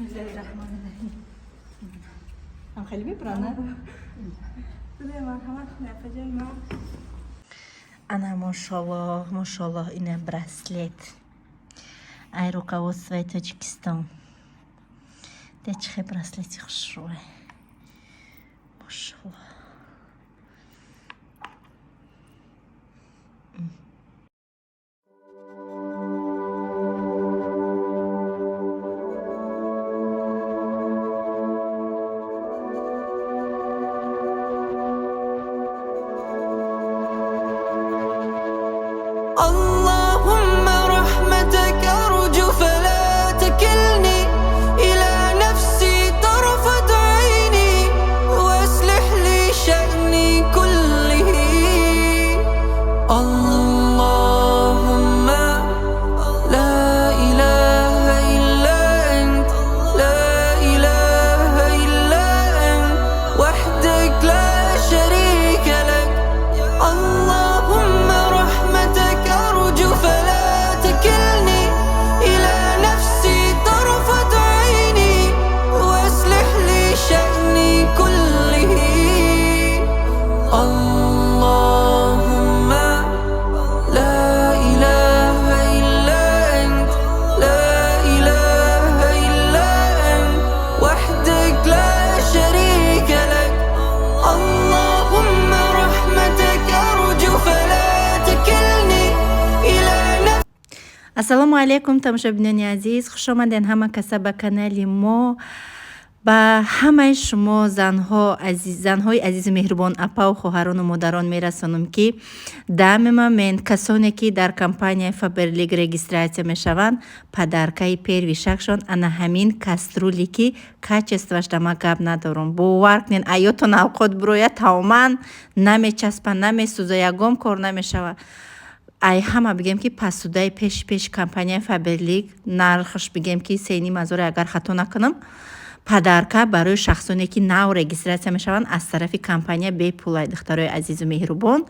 Бисмиллаҳи раҳмони раҳим. Ҳам хеле мебурана. Марҳамат, апаҷон ма. Ана, мошаллоҳ, мошаллоҳ, ина браслет. Ай руководствои Тоҷикистон. Де, чӣ хел браслети хушрӯе. Мошаллоҳ. اللهم رحمتك أرجو فلا تكلني إلى نفسي طرفة عيني وأصلح لي شأني كله. اللهم لا إله إلا أنت، لا إله إلا أنت، وحدك لا شريك لك. اللهم رحمتك أرجو فلا تكلني إلى نفسي طرفة عيني وأصلح لي شأني كله. اللهم لا إله إلا أنت، لا إله إلا أنت، وحدك لا شريك لك. اللهم رحمتك أرجو فلا تكلني إلى نفسي Ассалому алайкум, тамошобинони азиз, хушомаден ҳама каса ба канали мо. Ба ҳамаи шумо занҳо, занҳои азизу меҳрубон, апаву хоҳарону модарон мерасонам, ки данный момент касоне, ки дар компанияи Фаберлик регистрация мешаванд, подаркаи первый шагшон ана ҳамин кастрюле, ки качествоаш да ман гап надорам. Бовар кунед, аётон авқот бирояд, тамоман намечаспа, намесӯза, ягон кор намешава. Ай ҳама бигем, ки посудаи пеши пеши компанияи Фаберлик, нархаш бигем, ки 3,5 ҳазоре, агар хато накунам. Подарка барои шахсоне, ки нав регистрация мешаванд, аз тарафи компания бепулай. Духтарои азизу меҳрубон,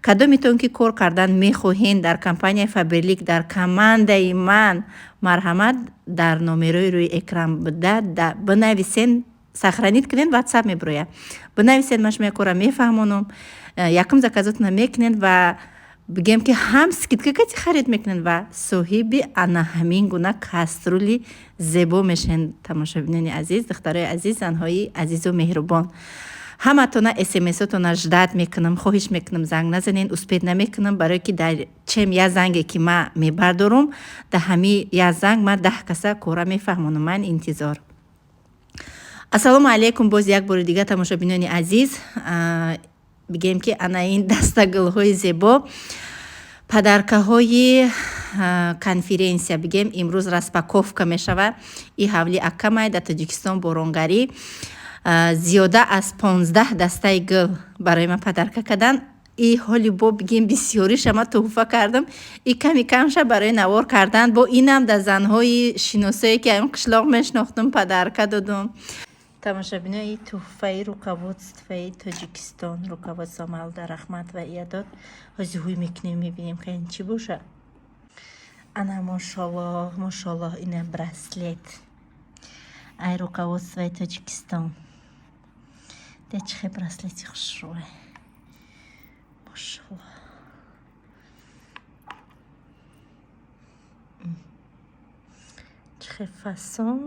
кадометон ки кор кардан мехоҳен дар компанияи Фаберлик, дар командаи ман, марҳамат, дар номерои рӯи экран буда бинависен, сохранить кунед, Ватсап мебирояд, бинависед, ман шумо кора мефаҳмонам. Якум заказотона мекунед ва бигем, ки ҳам скидка кати харид мекунед ва соҳиби ана ҳамин гуна кастрюли зебо мешавед. Тамошобинони азиз, духтарои азиз, занҳои азизу меҳрубон, ҳаматона смсотона ждать мекунам. Хоҳиш мекунам, занг назанен, успеть намекунам, барое ки дар чем я занге, ки ман мебардорум, дар ҳами я занг ман 10 каса кора мефаҳмонам. Ман интизор. Ассалому алайкум боз як бори дига, тамошобинони азиз. Бигем, ки ана ин дастагулҳои зебо подаркаҳои конференсия, бигем, имрӯз распаковка мешавад. И ҳавли акамай дар Тоҷикистон, боронгарӣ, зиёда аз 15 дастаи гул барои ман подарка кардан. И ҳоли бо бигем, бисёриша ман туҳфа кардам, и ками камша барои навор кардан. Бо инам дар занҳои шиносое, ки ам қишлоқ мешинохтум, подарка додум. Тамошобинои, туҳфаи руководствои Тоҷикистон, руководство Малда раҳмат ва ия дод. Ҳози ҳуй мекунем, мебинем, ка ин чӣ боша. Ана, мошаллоҳ, мошаллоҳ, ина браслет. Ай руководствои Тоҷикистон. Де, чӣ хел браслети хушрӯе. Мошаллоҳ. Чӣ хел фасон.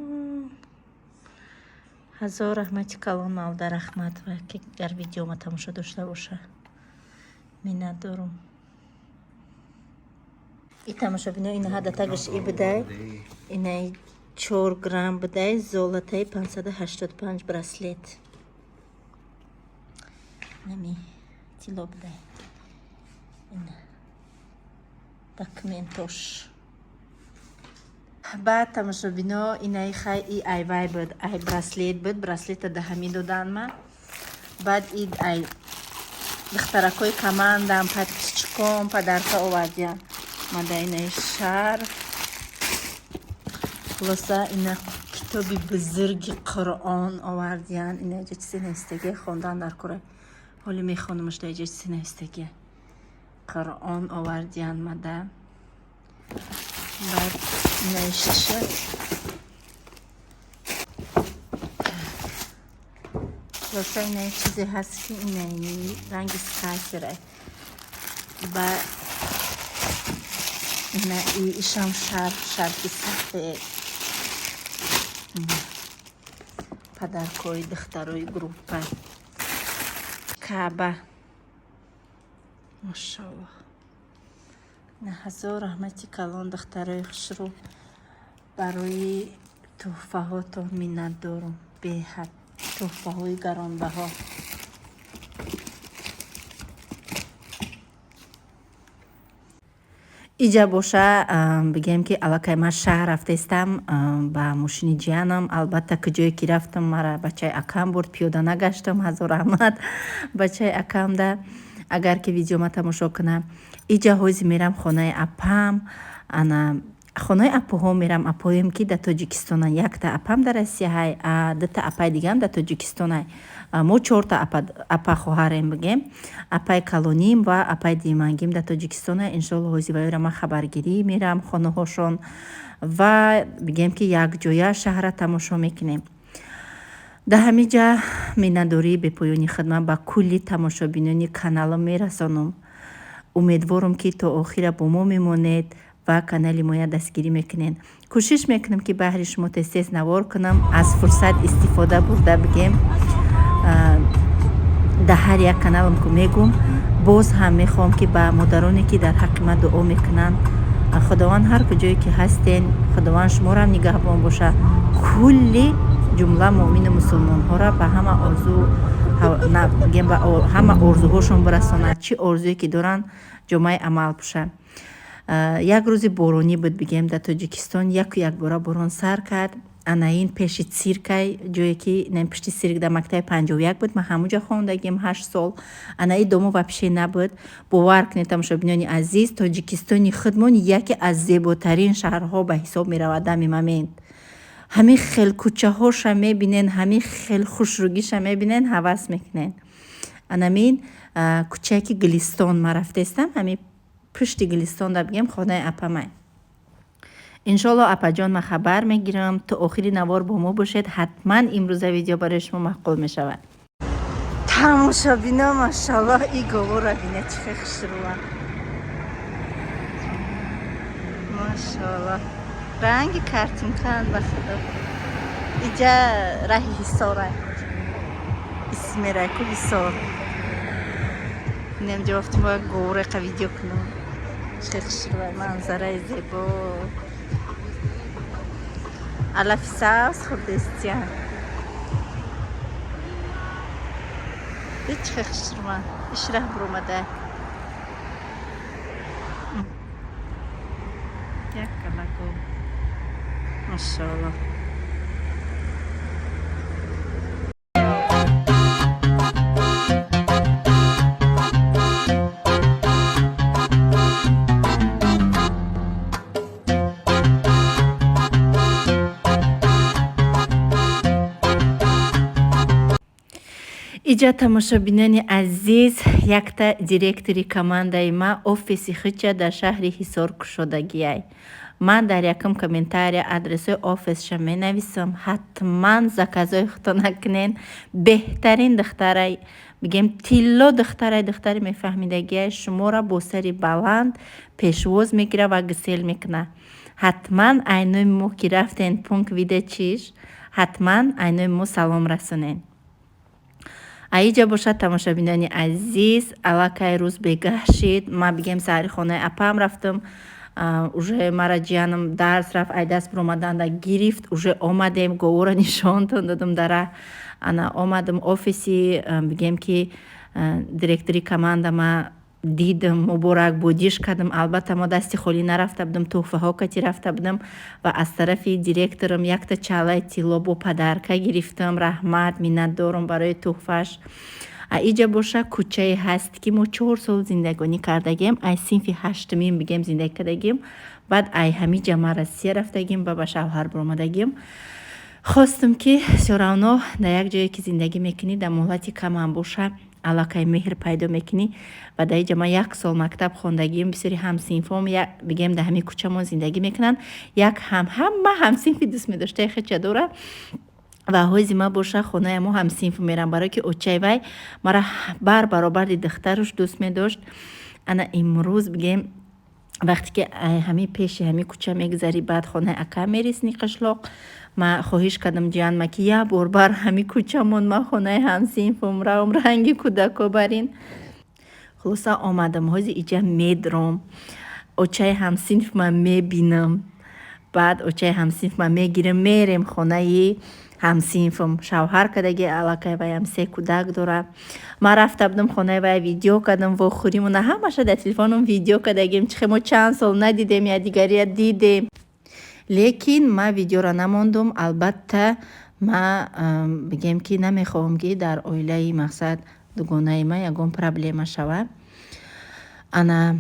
Ҳазор раҳмати калон, Малда раҳмат, ва ки дар видеома тамошо дошта боша. Миннатдорум. И тамошобино, инаҳа датагаш и будай. Инаи 4 грамм будай, золотаи 585 браслет. Нами тилло будай. Ина документош. Баъд, тамошобино, инаи хай и айвай буд, ай браслет буд, браслета да ҳамин доданма. Баъд и ай духтаракҳои командам, подписчиком подарка овардиям. Мада инаи шарф. Хулоса, ина китоби бузурги Қуръон овардиян. Ина иҷа чизе навистагия, хондан дар кора. Ҳоли мехонамаш, да иҷа чизе навистагия. Қуръон овардиян мада. Баъд инаи шиша. Хулоса, ина чизе ҳаст, ки ина ранги скатерть ба ина ишам шарф, шарфи сафед, подаркои духтарои группа. Каъба, машоаллоҳ. Ҳазор раҳмати калон, духтарои хушрӯ, барои тӯҳфаҳотон миннатдорум беҳад, тӯҳфаҳои гаронбаҳо. Иҷа боша, бигем, ки аллакай ман шаҳр рафтаистам ба мошини ҷиянам. Албатта, куҷое ки рафтам, мара бачаи акам бурд, пиёда нагаштам. Ҳазор раҳмат бачаи акамда, агар ки видеома тамошо кунам. Иҷа ҳози мерам хонаи апам, ана хонаи апоҳо мерам, апоем, ки дар Тоҷикистонанд. Якта апам дар Россияҳай, дута апаи дигаам дар Тоҷикистонай. Мо чорта апа хоҳарем, бигем. Апаи калоним ва апаи димангим дар Тоҷикистонай. Иншоалло, ҳози ваёра ман хабаргирӣ мерам хонаҳошон ва бигем, ки якҷоя шаҳра тамошо мекунем. Дар ҳамин ҷа миннатдории бепоёни хидмат ба кулли тамошобинони каналам мерасонам. Умедворам, ки то охира бо мо мемонед ва канали моя дастгирӣ мекунед. Кӯшиш мекунам, ки баҳри шумо тез-тез навор кунам. Аз фурсат истифода бурда, бигем, дар ҳар як каналам ку мегум. Боз ҳам мехоҳам, ки ба модароне, ки дар ҳаққи ман дуо мекунанд, Худованд ҳар куҷое ки ҳастен, Худованд шуморо нигаҳбон боша, кулли ҷумла муъмину мусулмонҳоро ба ҳама орзу, бигем, ба ҳама орзуҳошон бирасонад. Чӣ орзуе ки доранд, ҷомаи амал пӯшанд. Як рӯзи боронӣ буд, бигем, дар Тоҷикистон яку якбора борон сар кард. Ана ин пеши циркай, ҷое ки пишти цирк дар мактаби 51 буд, ман ҳамуҷа хондагим 8 сол. Ана и домо вообще набуд. Бовар кунед, тамошобинони азиз, Тоҷикистони худмон яке аз зеботарин шаҳрҳо ба ҳисоб меравад. Дами момент ҳамин хел кӯчаҳоша мебинен, ҳамин хел хушрӯгиша мебинен, ҳавас мекунен. Анамин кӯчае, ки Гулистон ман рафтаистам, ҳамин пушти Гулистон да, бигем, хонаи апамай. Иншоалло, апаҷон, ман хабар мегирам. То охири навор бо мо бошед, ҳатман имрӯза видео барои шумо маъқул мешавад. Тамошобино, машаллоҳ, и говора бине, чӣ хел хушрӯа, машаллоҳ, ранги картинкаанд, ба худо. Иҷа раҳи Ҳисора, исмерайку Ҳисор. Инам ҷавобтум, бояд говореқа видео кунам. Чӣ хушрӯа, манзараи зебо, алафи сабз хӯрдестиян. Чӣ хушрӯа, иш раҳ буромада як калако, машоаллоҳ. Иҷа, тамошобинони азиз, якта директори командаи ма офиси хича дар шаҳри Ҳисор кушодагиай. Ман дар якум комментария адресои офисша менависам, ҳатман заказои худто накунен. Беҳтарин духтарай, бигем, тилло духтарай, духтари мефаҳмидагиай, шуморо бо сари баланд пешвоз мегирад ва гусел мекунад. Ҳатман айнои мо ки рафтен пункт выдачиш, ҳатман айнои мо салом расонен. Аиҷа бошад, тамошобинони азиз, аллакай рӯз бегаҳ шид. Ман, бигем, саҳари хонаи апам рафтам, уже мара ҷиянам дарс рафт, ай даст биромаданда гирифт. Уже омадем, говора нишонтон додам дара. Ана омадам офиси, бигем, ки директори команда ма дидам, муборакбодиш кардам. Албатта, мо дасти холӣ нарафта будам, тӯҳфаҳо кати рафта будам ва аз тарафи директорам якта чалаи тилло бо подарка гирифтам. Раҳмат, миннатдорам барои тӯҳфаш. А иҷа боша кӯчае ҳаст, ки мо 4 сол зиндагонӣ кардагем, ай синфи ҳаштумин, бигем, зиндагӣ кардагим. Баъд ай ҳамиҷа ман Россия рафтагим ва ба шавҳар баромадагим. Хостам, ки всё равно дар як ҷое ки зиндагӣ мекунӣ, дар муҳлати камам боша, аллакай меҳр пайдо мекунӣ. Ва дар иҷа ман як сол мактаб хондагим. Бисёри ҳамсинфом, бигем, дар ҳамин кӯчамон зиндагӣ мекунанд. Як ҳам ҳама ҳамсинфи дӯст медоштаи хеча дора. Ва ҳози ма боша, хонаи мо ҳамсинф мерам, барое ки очаи вай мара бар баробари духтаруш дӯст медошт. Ана имрӯз, бигем, вақте ки ҳамин пеши ҳамин кӯча мегузарӣ, баъд хонаи ака мерисни қишлоқ. Ма хоҳиш кардам ҷиянма, ки як бор бар ҳамин кӯчамон ма хонаи ҳамсинфум равам, ранги кӯдако барин. Хулоса, омадам, ҳози иҷа медром, очаи ҳамсинфма мебинам, баъд очаи ҳамсинфма мегирам, мерем хонаи ҳамсинфам. Шавҳар кардаги аллакай, ваям се кӯдак дорад. Ман рафта будам хонаи вай, видео кардам, вохӯримона ҳамаша дар телефоном видео кардагим. Чихе мо чанд сол надидем, якдигария дидем, лекин ман видеоро намондум. Албатта, ма, бигем, ки намехоҳам, ки дар оилаи, мақсад, дугонаи ман ягон проблема шавад. Ана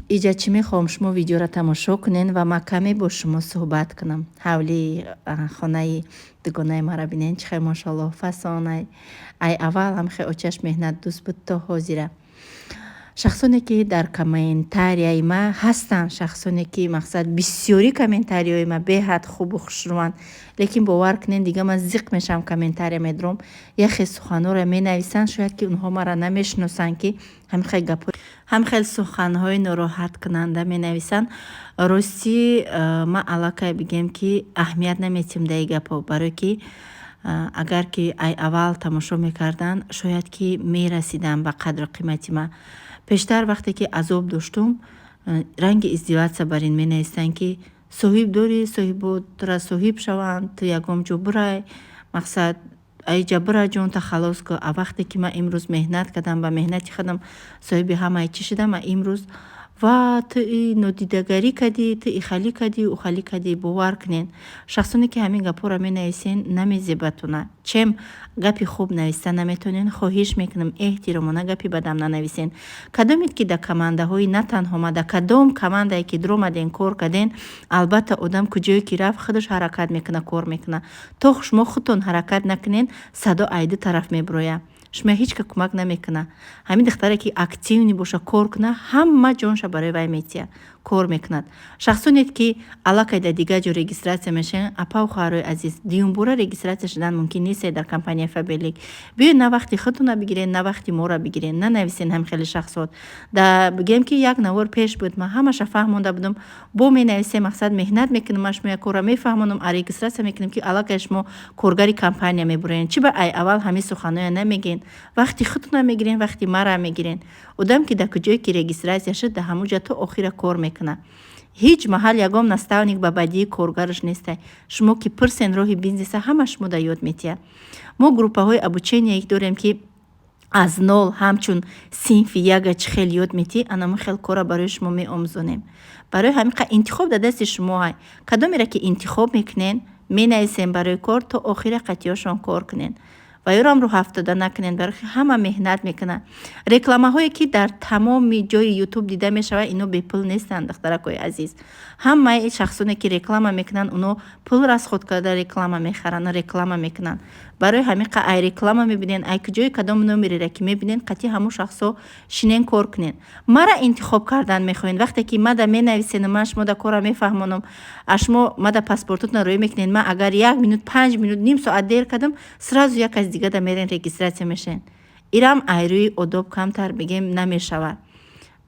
иҷа чӣ мехоҳам, шумо видеоро тамошо кунен ва ман каме бо шумо суҳбат кунам. Ҳавлии хонаи дугонаи маро бинен, чӣ хел, мошоаллоҳ, фасонай. Ай аввал ҳам хел очаш меҳнатдӯст буд то ҳозира. Шахсоне ки дар комментарияи ма ҳастанд, шахсоне ки, мақсад, бисёри комментариҳои ма беҳад хубу хушрӯанд, лекин бовар кунед, дига ман зиқ мешавам, комментария медурам, яхе суханҳоро менависанд, шояд ки онҳо маро намешиносанд, ки ҳамин гапҳо, ҳам хел суханҳои нороҳаткунанда менависанд. Ростӣ, ман аллакай, бигем, ки аҳамият наметиҳам дар ин гапҳо, барое ки агар ки ай аввал тамошо мекарданд, шояд ки мерасиданд ба қадру қимати ман. Пештар, вақте ки азоб доштум, ранги издеваться бар ин менависанд, ки соҳиб дорӣ, соҳиботра соҳиб шаванд, ту ягон ҷо бирай, мақсад, айҷа бира, ҷонта халос кун. А вақте ки ман имрӯз меҳнат кардам, ба меҳнати худам соҳиби ҳамаи чӣ шудам, а имрӯз ва ту и нодидагарӣ кардӣ, ту ихалӣ кардӣ, ухалӣ кардӣ. Бовар кунед, шахсоне ки ҳамин гапҳоро менависен, намезебатона. Чем гапи хуб нависта наметонен? Хоҳиш мекунам, эҳтиромона гапи бадам нанависен. Кадомед ки дар командаҳои, на танҳо ма, дар кадом командае ки дуромаден, кор карден, албатта, одам куҷое ки рафт, худаш ҳаракат мекунад, кор мекунад. То шумо худтон ҳаракат накунед, садо айду тараф мебирояд, шумо ҳеҷ ка кӯмак намекунад. Ҳамин духтаре ки активный боша, кор кунад, ҳама ҷонша барои вай метиҳад, кор мекунад. Шахсоне ки аллакай дар дигар ҷо регистрация мешаванд, апаву хоҳарои азиз, дуюмбора регистрация шудан мумкин нест дар компанияи Фаберлик. Биёед, на вақти худтона бигиред, на вақти моро бигиред, нанависен ҳам хеле шахсот. Да, бигем, ки як навор пеш буд, ман ҳамаша фаҳмонда будам, бо менависем. Мақсад, меҳнат мекунам, ман шумо як корро мефаҳмонам, а регистрация мекунем, ки аллакай шумо коргари компания мебуроед. Чӣ ба ай аввал ҳамин суханҳоя намегӯен? Вақти худтона мегирен, вақти мара мегирен. Одам ки дар куҷое ки регистрация шуд, дар ҳамон ҷо то охира кор мекунад. Ҳеҷ маҳал ягон наставник ба бадии коргараш нестай. Шумо ки пурсен роҳи бизнеса, ҳама шумо да ёд метиҳад. Мо группаҳои обучение дорем, ки аз нол, ҳамчун синфи яга чӣ хел ёд метиҳӣ, анамон хел корра барои шумо меомӯзонем. Барои ҳамин интихоб дар дасти шумо. Ай кадомере ки интихоб мекунен, менависем барои кор, то охира қатъиёшон кор кунен ва ёрам рӯҳафтода накунед, барои ҳама меҳнат мекунад. Рекламаҳое ки дар тамоми ҷои Ютуб дида мешавад, ино бепул нестанд, духтаракои азиз. Ҳамаи шахсоне ки реклама мекунанд, оно пул расход карда реклама мехаранд, реклама мекунанд. Барои ҳамин ай реклама мебинен, ай куҷои кадом номереро ки мебинен, қатъи ҳамон шахсҳо шинен, кор кунен. Мара интихоб кардан мехоҳед, вақте ки мада менависену ман шумо да корра мефаҳмонам, а шумо мада паспортотро рӯй мекунед, ман агар як минут, 5 минут, ним соат дер кардам, сразу як аз дигада мерен, регистрация мешавед. Ирам ай рӯи одоб камтар, бигем, намешавад.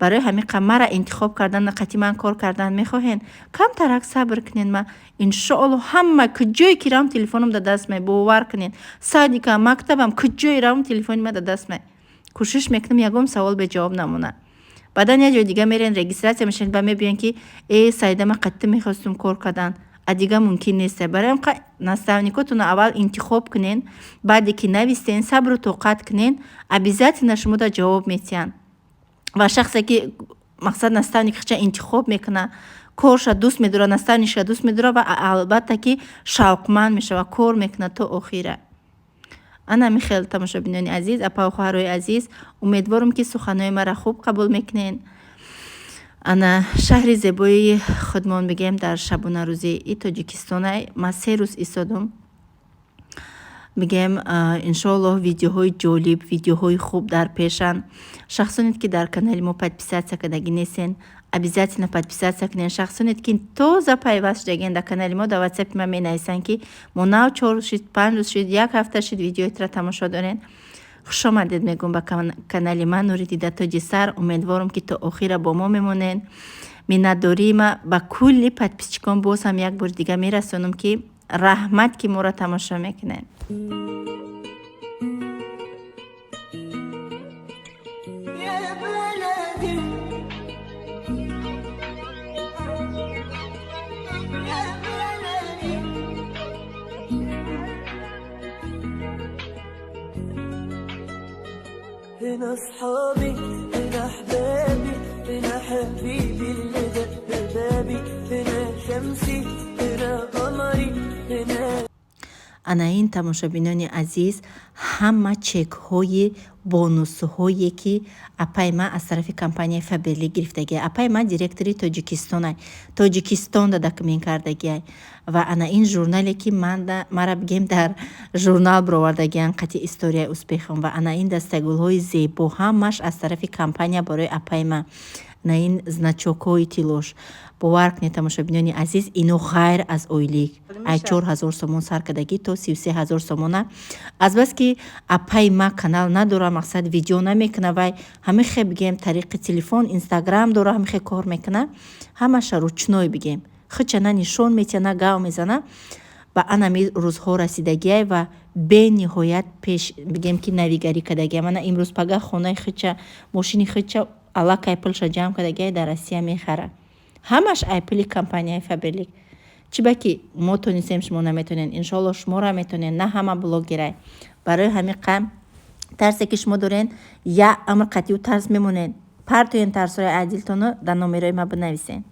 Барои ҳамин мара интихоб кардан, қатъи ман кор кардан мехоҳед, камтарак сабр кунед. Ма иншоалло ҳама куҷое ки равам, телефоном дар даст май. Бовар кунед, садикам, мактабам, куҷое равам, телефони ма дар даст май. Кӯшиш мекунам, ягон савол беҷавоб намонад. Баъдан як ҷои дига мерен, регистрация мешавед, ба мебиён, ки э, Саида, ма қатъи мехостум кор кардан, а дига мумкин нест. Барои ҳам наставникотонро аввал интихоб кунен, баъде ки нависен, сабру тоқат кунен, обязательно шумо да ҷавоб метиҳанд. Ва шахсе ки, мақсад, наставник хича интихоб мекунад, корша дӯст медорад, наставникша дӯст медорад ва албатта ки шавқманд мешавад, кор мекунад то охира. Ана михел, тамошобинони азиз, апаву хоҳарои азиз, умедворам, ки суханҳои маро хуб қабул мекунед. Ана шаҳри зебои худмон, бигем, дар шабонарӯзи и Тоҷикистонай ман 3 рӯз истодум. Бигем, иншоаллоҳ, видеоҳои ҷолиб, видеоҳои хуб дар пешанд. Шахсоне ки дар канали мо подписаться кардагӣ нестен. Обязательно подписаться кунед. Шахсоне ки тоза пайваст шудагиен дар канали мо, дар ватсапи ман менависанд, ки мо нав 4 рӯз шид, 5 рӯз шид, як ҳафта шид видеоитро тамошо дорем. Хушомадед мегӯм ба канали ман, нури дида, тоҷи сар. Умедворам, ки то охира бо мо мемонед. Миннатдории ма ба кулли подписчикон боз ҳам як бори дига мерасонам, ки раҳмат, ки моро тамошо мекунед. يا بلدي يا بلدي هنا اصحابي، هنا احبابي، هنا حبيبي اللي دق بابي، هنا شمسي، هنا قمري، هنا Ана ин, тамошобинони азиз, ҳама чекҳои бонусҳое, ки апаи ман аз тарафи компанияи Фаберлик гирифтагиай. Апаи ман директори Тоҷикистонай, Тоҷикистонда документ кардагиай. Ва ана ин журнале, ки мара бигем, дар журнал бировардагиан қати историяи успехам. Ва ана ин дастагулҳои зебо ҳамаш аз тарафи компания барои апаи ман. Ана ин значокҳои тиллош, бовар кунед, тамошобинони азиз, ино ғайр аз ойлик ай 4000 сомон сар кардагӣ то 33 000 сомона. Азбаски апаи ма канал надора, мақсад, видео намекуна, вай ҳамихе, бигем, тариқи телефон, Инстаграм дора, ҳамихе кор мекуна, ҳамаша ручной, бигем, хича на нишон метия, на гав мезана. Ба анами рӯзҳо расидагиай ва бениҳоят пеш, бигем, ки навигарӣ кардагиай. Мана имрӯз пага хонаи хича, мошини хича аллакай пулша ҷамъ кардагиай, дар Россия мехара. Ҳамаш ай пули компанияи Фаберлик. Чӣ ба ки мо тонистем, шумо наметонед? Иншоалло, шуморо метонед, на ҳама блогерай. Барои ҳамин қам тарсе, ки шумо дорен, як амр қатъию тарс мемонед. Партоен тарсҳои адилтоно, дар номерои ма бинависен.